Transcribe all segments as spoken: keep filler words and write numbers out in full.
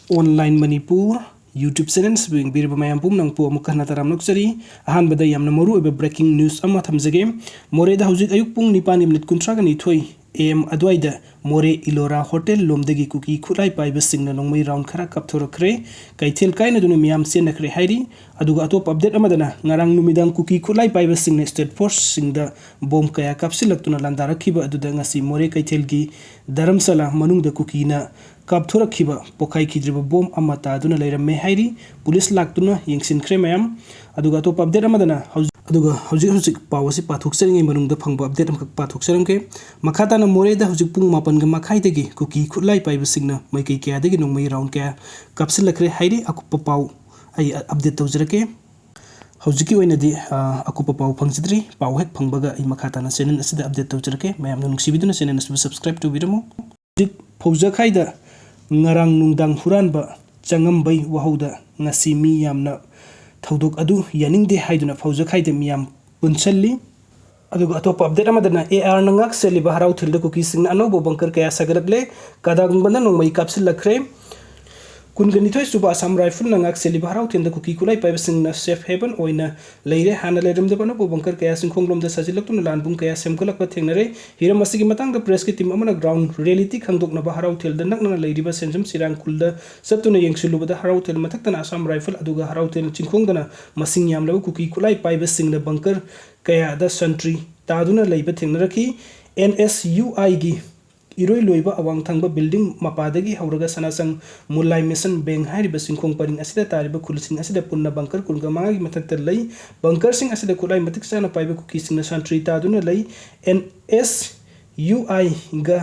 Online Manipur YouTube channel ꯑꯁꯤꯕꯨ ꯌꯦꯡꯕꯤꯔꯤꯕ ꯃꯌꯥꯝ ꯄꯨꯝꯅꯃꯛꯄꯨ ꯑꯃꯨꯛꯀ ꯍꯟꯅ ꯇꯔꯥꯝꯅ ꯑꯣꯛꯆꯔꯤ꯫ ꯑꯍꯥꯟꯕꯗ ꯌꯥꯝꯅ ꯃꯔꯨꯑꯣꯏꯕ breaking news ꯑꯃ ꯊꯝꯖꯒꯦ꯫ ꯃꯣꯔꯦꯗ ꯍꯧꯖꯤꯛ ꯑꯌꯨꯛ ꯄꯨꯡ ꯅꯤꯄꯥꯟꯒꯤ minute ꯀꯨꯟꯊ꯭ꯔꯥꯒ ꯅꯤꯊꯣꯏ A M ꯑꯗꯨꯋꯥꯏꯗ ꯃꯣꯔꯦ ꯏꯂꯣꯔꯥ ꯍꯣꯇꯦꯜ ꯂꯣꯝꯗꯒꯤ ꯀꯨꯀꯤ ꯈꯨꯠꯂꯥꯏ ꯄꯥꯏꯕꯁꯤꯡꯅ ꯅꯣꯡꯃꯩ round ꯈꯔ ꯀꯥꯞꯊꯣꯔꯛꯈ꯭ꯔꯦ꯫ ꯀꯩꯊꯦꯜ ꯀꯥꯏꯅꯗꯨꯅ ꯃꯤꯌꯥꯝ ꯆꯦꯟꯅꯈ꯭ꯔꯦ ꯍꯥꯏꯔꯤ꯫ ꯑꯗꯨꯒ ꯑꯇꯣꯞꯄ update ꯑꯃꯗꯅ ꯉꯔꯥꯡ ꯅꯨꯃꯤꯗꯥꯡ ꯀꯨꯀꯤ ꯈꯨꯠꯂꯥꯏ ꯄꯥꯏꯕꯁꯤꯡꯅ state forceꯁꯤꯡꯗ bomb ꯀꯌꯥ ꯀꯥꯞꯁꯤꯜꯂꯛꯇꯨꯅ ꯂꯥꯟꯗꯥꯔꯛꯈꯤꯕ ꯑꯗꯨꯗ ꯉꯁꯤ ꯃꯣꯔꯦ ꯀꯩꯊꯦꯜꯒꯤ ꯙꯔꯝꯁꯥꯂꯥ ꯃꯅꯨꯡꯗ ꯀꯨꯀꯤꯅ ꯀꯥꯞꯊꯣꯔꯛꯈꯤꯕ ꯄꯣꯈꯥꯏꯈꯤꯗ꯭ꯔꯤꯕ bomb ꯑꯃ ꯇꯥꯗꯨꯅ ꯂꯩꯔꯝꯃꯦ ꯍꯥꯏꯔꯤ꯫ Police ꯂꯥꯛꯇꯨꯅ ꯌꯦꯡꯁꯤꯟꯈ꯭ꯔꯦ ꯃꯌꯥꯝ꯫ ꯑꯗꯨꯒ ꯑꯇꯣꯞꯄ update ꯑꯃꯗꯅ ꯍꯧꯖꯤꯛ, ꯑꯗꯨꯒ ꯍꯧꯖꯤꯛ ꯍꯧꯖꯤꯛ ꯄꯥꯎ ꯑꯁꯤ ꯄꯥꯊꯣꯛꯆꯔꯤꯉꯩ ꯃꯅꯨꯡꯗ ꯐꯪꯕ update ꯑꯃꯈꯛ ꯄꯥꯊꯣꯛꯆꯔꯝꯒꯦ꯫ ꯃꯈꯥ ꯇꯥꯅ ꯃꯣꯔꯦꯗ ꯍꯧꯖꯤꯛ ꯄꯨꯡ ꯃꯥꯄꯟꯒ ꯃꯈꯥꯏꯗꯒꯤ ꯀꯨꯀꯤ ꯈꯨꯠꯂꯥꯏ ꯄꯥꯏꯕꯁꯤꯡꯅ ꯃꯥꯏꯀꯩ ꯀꯌꯥꯗꯒꯤ ꯅꯣꯡꯃꯩ round ꯀꯌꯥ ꯀꯥꯞꯁꯤꯜꯂꯛꯈ꯭ꯔꯦ ꯍꯥꯏꯔꯤ꯫ ꯑꯀꯨꯞꯄ ꯄꯥꯎ ꯑꯩ update ꯇꯧꯖꯔꯛꯀꯦ꯫ ꯍꯧꯖꯤꯛꯀꯤ ꯑꯣꯏꯅꯗꯤ, ꯑ, ꯑꯀꯨꯞꯄ ꯄꯥꯎ ꯐꯪꯖꯗ꯭ꯔꯤ꯫ ꯄꯥꯎ ꯍꯦꯛ ꯐꯪꯕꯒ ꯑꯩ ꯃꯈꯥ ꯇꯥꯅ channel ꯑꯁꯤꯗ update ꯇꯧꯖꯔꯛꯀꯦ꯫ ꯃꯌꯥꯝꯅ ꯅꯨꯡꯁꯤꯕꯤꯗꯨꯅ channel ꯑꯁꯤꯕꯨ subscribe ꯇꯧꯕꯤꯔꯝꯃꯨ꯫ ꯍꯧꯖꯤꯛ ꯐꯧꯖꯈꯥꯏꯗ ꯉꯔꯥꯡ ꯅꯨꯡꯗꯥꯡ ꯍꯨꯔꯥꯟꯕ ꯆꯪꯉꯝꯕꯩ ꯋꯥꯍꯧꯗ ꯉꯁꯤ ꯃꯤ ꯌꯥꯝꯅ ꯊꯧꯗꯣꯛ ꯑꯗꯨ ꯌꯥꯅꯤꯡꯗꯦ ꯍꯥꯏꯗꯨꯅ ꯐꯧꯖꯈꯥꯏꯗ ꯃꯤꯌꯥꯝ ꯄꯨꯟꯁꯤꯜꯂꯤ꯫ ꯑꯗꯨꯒ ꯑꯇꯣꯞꯄ update ꯑꯃꯗꯅ ARꯅ ꯉꯥꯛ ꯁꯦꯜꯂꯤꯕ ꯍꯔꯥꯎꯊꯦꯜꯗ ꯀꯨꯀꯤꯁꯤꯡꯅ ꯑꯅꯧꯕ bunker ꯀꯌꯥ ꯁꯥꯒꯠꯂꯛꯂꯦ꯫ ꯀꯗꯥꯒꯨꯝꯕꯅ ꯅꯣꯡꯃꯩ ꯀꯥꯞꯁꯤꯜꯂꯛꯈ꯭ꯔꯦ꯫ ꯀꯨꯟꯒ ꯅꯤꯊꯣꯏ ꯁꯨꯕ Assam Rifleꯅ ꯉꯥꯛ ꯁꯦꯜꯂꯤꯕ ꯍꯔꯥꯎꯊꯦꯜꯗ ꯀꯨꯀꯤ ꯈꯨꯠꯂꯥꯏ ꯄꯥꯏꯕꯁꯤꯡꯅ safe haven ꯑꯣꯏꯅ ꯂꯩꯔꯦ꯫ ꯍꯥꯟꯅ ꯂꯩꯔꯝꯗꯕ ꯑꯅꯧꯕ bunker ꯀꯌꯥ ꯆꯤꯡꯈꯣꯡꯂꯣꯝꯗ ꯁꯥꯖꯤꯜꯂꯛꯇꯨꯅ ꯂꯥꯟꯕꯨꯡ ꯀꯌꯥ ꯁꯦꯝꯒꯠꯂꯛꯄ ꯊꯦꯡꯅꯔꯦ꯫ ꯍꯤꯔꯝ ꯑꯁꯤꯒꯤ ꯃꯇꯥꯡꯗ pressꯀꯤ team ꯑꯃꯅ ground reality ꯈꯪꯗꯣꯛꯅꯕ ꯍꯔꯥꯎꯊꯦꯜꯗ ꯅꯛꯅꯅ ꯂꯩꯔꯤꯕ ꯁꯦꯟꯖꯝ ꯁꯤꯔꯥꯡ ꯈꯨꯜꯗ ꯆꯠꯇꯨꯅ ꯌꯦꯡꯁꯤꯜꯂꯨꯕꯗ ꯍꯔꯥꯎꯊꯦꯜ ꯃꯊꯛꯇꯅ Assam Rifle ꯑꯗꯨꯒ ꯍꯔꯥꯎꯊꯦꯜ ꯆꯤꯡꯈꯣꯡꯗꯅ ꯃꯁꯤꯡ ꯌꯥꯝꯂꯕ ꯀꯨꯀꯤ ꯈꯨꯠꯂꯥꯏ ꯄꯥꯏꯕꯁꯤꯡꯅ bunker ꯀꯌꯥꯗ ꯁꯟꯇ꯭ꯔꯤ ꯇꯥꯗꯨꯅ ꯂꯩꯕ ꯊꯦꯡꯅꯔꯛꯈꯤ꯫ NSUIꯒꯤ ꯏꯔꯣꯏ ꯂꯣꯏꯕ ꯑꯋꯥꯡ ꯊꯪꯕ building ꯃꯄꯥꯗꯒꯤ ꯍꯧꯔꯒ ꯁꯅꯥꯁꯪ ꯃꯨꯂꯥꯏ ꯃꯤꯁꯟ ꯕꯦꯡ ꯍꯥꯏꯔꯤꯕ ꯆꯤꯡꯈꯣꯡ ꯄꯔꯤꯡ ꯑꯁꯤꯗ ꯇꯥꯔꯤꯕ ꯈꯨꯜꯁꯤꯡ ꯑꯁꯤꯗ ꯄꯨꯟꯅ bunker ꯀꯨꯟꯒ ꯃꯉꯥꯒꯤ ꯃꯊꯛꯇ ꯂꯩ꯫ Bunkerꯁꯤꯡ ꯑꯁꯤꯗ ꯈꯨꯠꯂꯥꯏ ꯃꯇꯤꯛ ꯆꯥꯅ ꯄꯥꯏꯕ ꯀꯨꯀꯤꯁꯤꯡꯅ ꯁꯟꯇ꯭ꯔꯤ ꯇꯥꯗꯨꯅ ꯂꯩ꯫ NSUIꯒ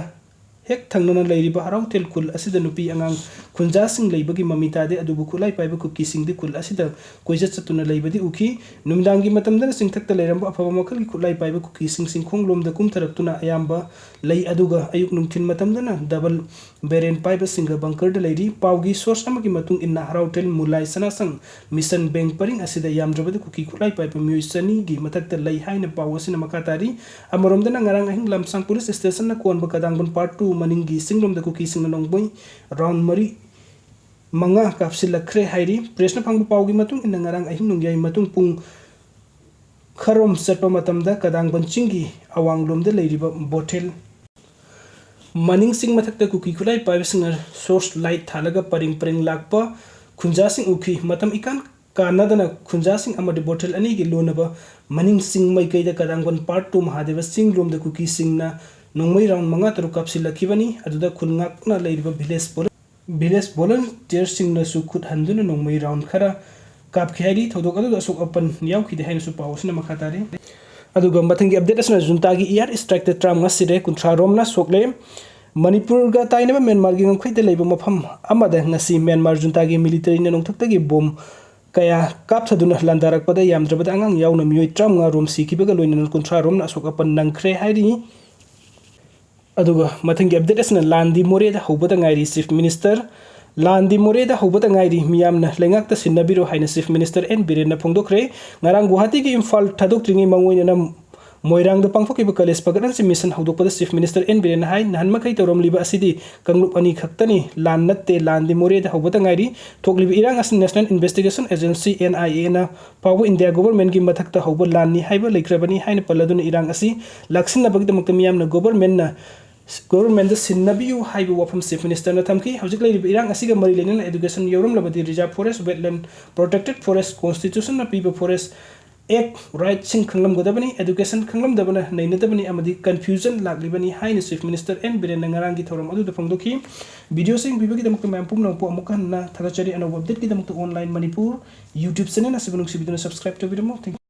ꯍꯦꯛ ꯊꯪꯅꯅ ꯂꯩꯔꯤꯕ ꯍꯔꯥꯎꯊꯦꯜ ꯈꯨꯜ ꯑꯁꯤꯗ ꯅꯨꯄꯤ ꯑꯉꯥꯡ ꯈꯨꯟꯖꯥꯁꯤꯡ ꯂꯩꯕꯒꯤ ꯃꯃꯤ ꯇꯥꯗꯦ, ꯑꯗꯨꯕꯨ ꯈꯨꯠꯂꯥꯏ ꯄꯥꯏꯕ ꯀꯨꯀꯤꯁꯤꯡꯗꯤ ꯈꯨꯜ ꯑꯁꯤꯗ ꯀꯣꯏꯆꯠ ꯆꯠꯇꯨꯅ ꯂꯩꯕꯗꯤ ꯎꯈꯤ꯫ ꯅꯨꯃꯤꯗꯥꯡꯒꯤ ꯃꯇꯝꯗꯅ ꯆꯤꯡꯊꯛꯇ ꯂꯩꯔꯝꯕ ꯑꯐꯕ ꯃꯈꯜꯒꯤ ꯈꯨꯠꯂꯥꯏ ꯄꯥꯏꯕ ꯀꯨꯀꯤꯁꯤꯡ ꯆꯤꯡꯈꯣꯡꯂꯣꯝꯗ ꯀꯨꯝꯊꯔꯛꯇꯨꯅ ꯑꯌꯥꯝꯕ ꯂꯩ, ꯑꯗꯨꯒ ꯑꯌꯨꯛ ꯅꯨꯡꯊꯤꯜ ꯃꯇꯝꯗꯅ double barrel ꯄꯥꯏꯕꯁꯤꯡꯒ bunkerꯗ ꯂꯩꯔꯤ꯫ ꯄꯥꯎꯒꯤ source ꯑꯃꯒꯤ ꯃꯇꯨꯡ ꯏꯟꯅ ꯍꯔꯥꯎꯊꯦꯜ ꯃꯨꯂꯥꯏ ꯁꯅꯥꯁꯪ ꯃꯤꯁꯟ ꯕꯦꯡ ꯄꯔꯤꯡ ꯑꯁꯤꯗ ꯌꯥꯝꯗ꯭ꯔꯕꯗ ꯀꯨꯀꯤ ꯈꯨꯠꯂꯥꯏ ꯄꯥꯏꯕ ꯃꯤꯑꯣꯏ ꯆꯅꯤꯒꯤ ꯃꯊꯛꯇ ꯂꯩ ꯍꯥꯏꯅ ꯄꯥꯎ ꯑꯁꯤꯅ ꯃꯈꯥ ꯇꯥꯔꯤ꯫ ꯑꯃꯔꯣꯝꯗꯅ ꯉꯔꯥꯡ ꯑꯍꯤꯡ ꯂꯝꯁꯥꯡ police stationꯅ ꯀꯣꯟꯕ ꯀꯗꯥꯡꯕꯟ part two ꯃꯅꯤꯡꯒꯤ ꯆꯤꯡꯂꯣꯝꯗ ꯀꯨꯀꯤꯁꯤꯡꯅ ꯅꯣꯡꯃꯩ round ꯃꯔꯤ ꯃꯉꯥ ꯀꯥꯞꯁꯤꯜꯂꯛꯈ꯭ꯔꯦ ꯍꯥꯏꯔꯤ꯫ ꯄ꯭ꯔꯦꯁꯅ ꯐꯪꯕ ꯄꯥꯎꯒꯤ ꯃꯇꯨꯡ ꯏꯟꯅ, ꯉꯔꯥꯡ ꯑꯍꯤꯡ ꯅꯣꯡꯌꯥꯏ ꯃꯇꯨꯡ ꯄꯨꯡ ꯈꯔꯣꯝ ꯆꯠꯄ ꯃꯇꯝꯗ ꯀꯗꯥꯡꯕꯟ ꯆꯤꯡꯒꯤ ꯑꯋꯥꯡꯂꯣꯝꯗ ꯂꯩꯔꯤꯕ ꯕꯣꯊꯦꯜ ꯃꯅꯤꯡ ꯆꯤꯡ ꯃꯊꯛꯇ ꯀꯨꯀꯤ ꯈꯨꯠꯂꯥꯏ ꯄꯥꯏꯕꯁꯤꯡꯅ ꯁꯣꯔꯁ ꯂꯥꯏꯠ ꯊꯥꯜꯂꯒ ꯄꯔꯦꯡ ꯄꯔꯦꯡ ꯂꯥꯛꯄ ꯈꯨꯟꯖꯥꯁꯤꯡ ꯎꯈꯤ꯫ ꯃꯇꯝ ꯏꯀꯥꯟ ꯀꯥꯟꯅꯗꯅ ꯈꯨꯟꯖꯥꯁꯤꯡ ꯑꯃꯗꯤ ꯕꯣꯊꯦꯜ ꯑꯅꯤꯒꯤ ꯂꯣꯟꯅꯕ ꯃꯅꯤꯡ ꯆꯤꯡ ꯃꯥꯏꯀꯩꯗ ꯀꯗꯥꯡꯕꯟ ꯄꯥꯔꯠ ꯇꯨ ꯃꯍꯥꯗꯦꯕ ꯆꯤꯡ ꯂꯣꯝꯗ ꯀꯨꯀꯤꯁꯤꯡꯅ ꯅꯣꯡꯃꯩ ꯔꯥꯎꯟ ꯃꯉꯥ ꯇꯔꯨꯛ ꯀꯥꯞꯁꯤꯜꯂꯛꯈꯤꯕꯅꯤ꯫ ꯑꯗꯨꯗ ꯈꯨꯟ ꯉꯥꯛꯅ ꯂꯩꯔꯤꯕ ꯚꯤꯂꯦꯖ ꯚꯣꯂ-, ꯚꯤꯂꯦꯖ ꯚꯣꯂꯟꯇꯤꯌꯔꯁꯤꯡꯅꯁꯨ ꯈꯨꯠ ꯍꯟꯗꯨꯅ ꯅꯣꯡꯃꯩ ꯔꯥꯎꯟ ꯈꯔ ꯀꯥꯞꯈꯤ ꯍꯥꯏꯔꯤ꯫ ꯊꯧꯗꯣꯛ ꯑꯗꯨꯗ ꯑꯁꯣꯛ ꯑꯄꯟ ꯌꯥꯎꯈꯤꯗꯦ ꯍꯥꯏꯅꯁꯨ ꯄꯥꯎ ꯑꯁꯤꯅ ꯃꯈꯥ ꯇꯥꯔꯤ꯫ ꯑꯗꯨꯒ ꯃꯊꯪꯒꯤ ꯑꯞꯗꯦꯠ ꯑꯁꯤꯅ ꯖꯨꯟꯇꯥꯒꯤ ꯏꯌꯥꯔ ꯏꯁꯇ꯭ꯔꯥꯏꯛꯇ ꯇꯔꯥꯃꯉꯥ ꯁꯤꯔꯦ, ꯀꯨꯟꯊ꯭ꯔꯥ ꯔꯣꯝꯅ ꯁꯣꯛꯂꯦ꯫ ꯃꯅꯤꯄꯨꯔꯒ ꯇꯥꯏꯅꯕ ꯃ꯭ꯌꯥꯟꯃꯥꯔꯒꯤ ꯉꯝꯈꯩꯗ ꯂꯩꯕ ꯃꯐꯝ ꯑꯃꯗ ꯉꯁꯤ ꯃ꯭ꯌꯥꯟꯃꯥꯔ ꯖꯨꯟꯇꯥꯒꯤ ꯃꯤꯂꯤꯇꯔꯤꯅ ꯅꯣꯡꯊꯛꯇꯒꯤ ꯕꯣꯝ ꯀꯌꯥ ꯀꯥꯞꯊꯗꯨꯅ ꯂꯥꯟꯗꯥꯔꯛꯄꯗ ꯌꯥꯝꯗ꯭ꯔꯕꯗ ꯑꯉꯥꯡ ꯌꯥꯎꯅ ꯃꯤꯑꯣꯏ ꯇꯔꯥꯃꯉꯥ ꯔꯣꯝ ꯁꯤꯈꯤꯕꯒ ꯂꯣꯏꯅꯅ ꯀꯨꯟꯊ꯭ꯔꯥ ꯔꯣꯝꯅ ꯑꯁꯣꯛ ꯑꯄꯟ ꯅꯪꯈ꯭ꯔꯦ ꯍꯥꯏꯔꯤ꯫ ꯑꯗꯨꯒ ꯃꯊꯪꯒꯤ ꯑꯞꯗꯦꯠ ꯑꯁꯤꯅ ꯂꯥꯟꯗꯤ ꯃꯣꯔꯦꯗ ꯍꯧꯕꯗ ꯉꯥꯏꯔꯤ, ꯆꯤꯐ ꯃꯤꯅꯤꯁꯇꯔ꯫ ꯂꯥꯟꯗꯤ ꯃꯣꯔꯦꯗ ꯍꯧꯕꯗ ꯉꯥꯏꯔꯤ, ꯃꯤꯌꯥꯝꯅ ꯂꯩꯉꯥꯛꯇ ꯁꯤꯟꯅꯕꯤꯔꯣ ꯍꯥꯏꯅ ꯆꯤꯐ ꯃꯤꯅꯤꯁꯇꯔ ꯑꯦꯟ ꯕꯤꯔꯦꯟꯅ ꯐꯣꯡꯗꯣꯛꯈ꯭ꯔꯦ꯫ ꯉꯔꯥꯡ ꯒꯨꯋꯥꯍꯥꯇꯤꯒꯤ ꯏꯝꯐꯥꯜ ꯊꯥꯗꯣꯛꯇ꯭ꯔꯤꯉꯩ ꯃꯥꯡꯑꯣꯏꯅꯅ ꯃꯣꯏꯔꯥꯡꯗ ꯄꯥꯡꯊꯣꯛꯈꯤꯕ ꯀꯂꯦꯖ ꯄ꯭ꯔꯒꯠꯍꯟꯁꯤ ꯃꯤꯁꯟ ꯍꯧꯗꯣꯛꯄꯗ ꯆꯤꯐ ꯃꯤꯅꯤꯁꯇꯔ ꯑꯦꯟ ꯕꯤꯔꯦꯟꯅ ꯍꯥꯏ, ꯅꯍꯥꯟ ꯃꯈꯩ ꯇꯧꯔꯝꯂꯤꯕ ꯑꯁꯤꯗꯤ ꯀꯥꯡꯂꯨꯞ ꯑꯅꯤ ꯈꯛꯇꯅꯤ, ꯂꯥꯟ ꯅꯠꯇꯦ, ꯂꯥꯟꯗꯤ ꯃꯣꯔꯦꯗ ꯍꯧꯕꯗ ꯉꯥꯏꯔꯤ꯫ ꯊꯣꯛꯂꯤꯕ ꯏꯔꯥꯡ ꯑꯁꯤ ꯅꯦꯁꯅꯦꯜ ꯏꯟꯚꯦꯁꯇꯤꯒꯦꯁꯟ ꯑꯦꯖꯦꯟꯁꯤ, ꯑꯦꯟ ꯑꯥꯏ ꯑꯦꯅ ꯐꯥꯎꯕ ꯏꯟꯗꯤꯌꯥ ꯒꯣꯚꯔꯟꯃꯦꯟꯠꯀꯤ ꯃꯊꯛꯇ ꯍꯧꯕ ꯂꯥꯟꯅꯤ ꯍꯥꯏꯕ ꯂꯩꯈ꯭ꯔꯕꯅꯤ ꯍꯥꯏꯅ ꯄꯜꯂꯗꯨꯅ ꯏꯔꯥꯡ ꯑꯁꯤ ꯂꯥꯛꯁꯤꯟꯅꯕꯒꯤꯗꯃꯛꯇ ꯃꯤꯌꯥꯝꯅ ꯒꯣꯚꯔꯟꯃꯦꯟꯠꯅ ꯒꯣꯚꯔꯟꯃꯦꯟꯠꯇ ꯁꯤꯟꯅꯕꯤꯌꯨ ꯍꯥꯏꯕ ꯋꯥꯐꯝ ꯆꯤꯐ ꯃꯤꯅꯤꯁꯇꯔꯅ ꯊꯝꯈꯤ꯫ ꯍꯧꯖꯤꯛ ꯂꯩꯔꯤꯕ ꯏꯔꯥꯡ ꯑꯁꯤꯒ ꯃꯔꯤ ꯂꯩꯅꯅ education ꯌꯧꯔꯝꯂꯕꯗꯤ reserve forest, ꯋꯦꯠꯂꯦꯟ protected forest, ꯀꯣꯟꯁꯇꯤꯇ꯭ꯌꯨꯁꯟꯅ ꯄꯤꯕ ꯐꯣꯔꯦꯁ ꯑꯦꯛ ꯔꯥꯏꯠꯁꯤꯡ ꯈꯪꯂꯝꯒꯗꯕꯅꯤ꯫ ꯑꯦꯗꯨꯀꯦꯁꯟ ꯈꯪꯂꯝꯗꯕꯅ ꯅꯩꯅꯗꯕꯅꯤ ꯑꯃꯗꯤ ꯀꯟꯐ꯭ꯌꯨꯖꯟ ꯂꯥꯛꯂꯤꯕꯅꯤ ꯍꯥꯏꯅ ꯆꯤꯐ ꯃꯤꯅꯤꯁꯇꯔ ꯑꯦꯟ ꯕꯤꯔꯦꯟꯅ ꯉꯔꯥꯡꯒꯤ ꯊꯧꯔꯝ ꯑꯗꯨꯗ ꯐꯣꯡꯗꯣꯛꯈꯤ꯫ ꯚꯤꯗꯤꯑꯣꯁꯤꯡ ꯄꯤꯕꯒꯤꯗꯃꯛꯇ ꯃꯌꯥꯝ ꯄꯨꯝꯅꯃꯛꯄꯨ ꯑꯃꯨꯛꯀ ꯍꯟꯅ ꯊꯥꯒꯠꯆꯔꯤ꯫ ꯑꯅꯧꯕ ꯑꯞꯗꯦꯠꯀꯤꯗꯃꯛꯇ ꯑꯣꯟꯂꯥꯏꯟ ꯃꯅꯤꯄꯨꯔ ꯌꯨꯇ꯭ꯌꯨꯕ ꯆꯦꯅꯦꯜ ꯑꯁꯤꯕꯨ ꯅꯨꯡꯁꯤꯕꯤꯗꯨꯅ ꯁꯕꯁꯀ꯭ꯔꯥꯏꯕ ꯇꯧꯕꯤꯔꯝꯃꯨ꯫ Thank you꯫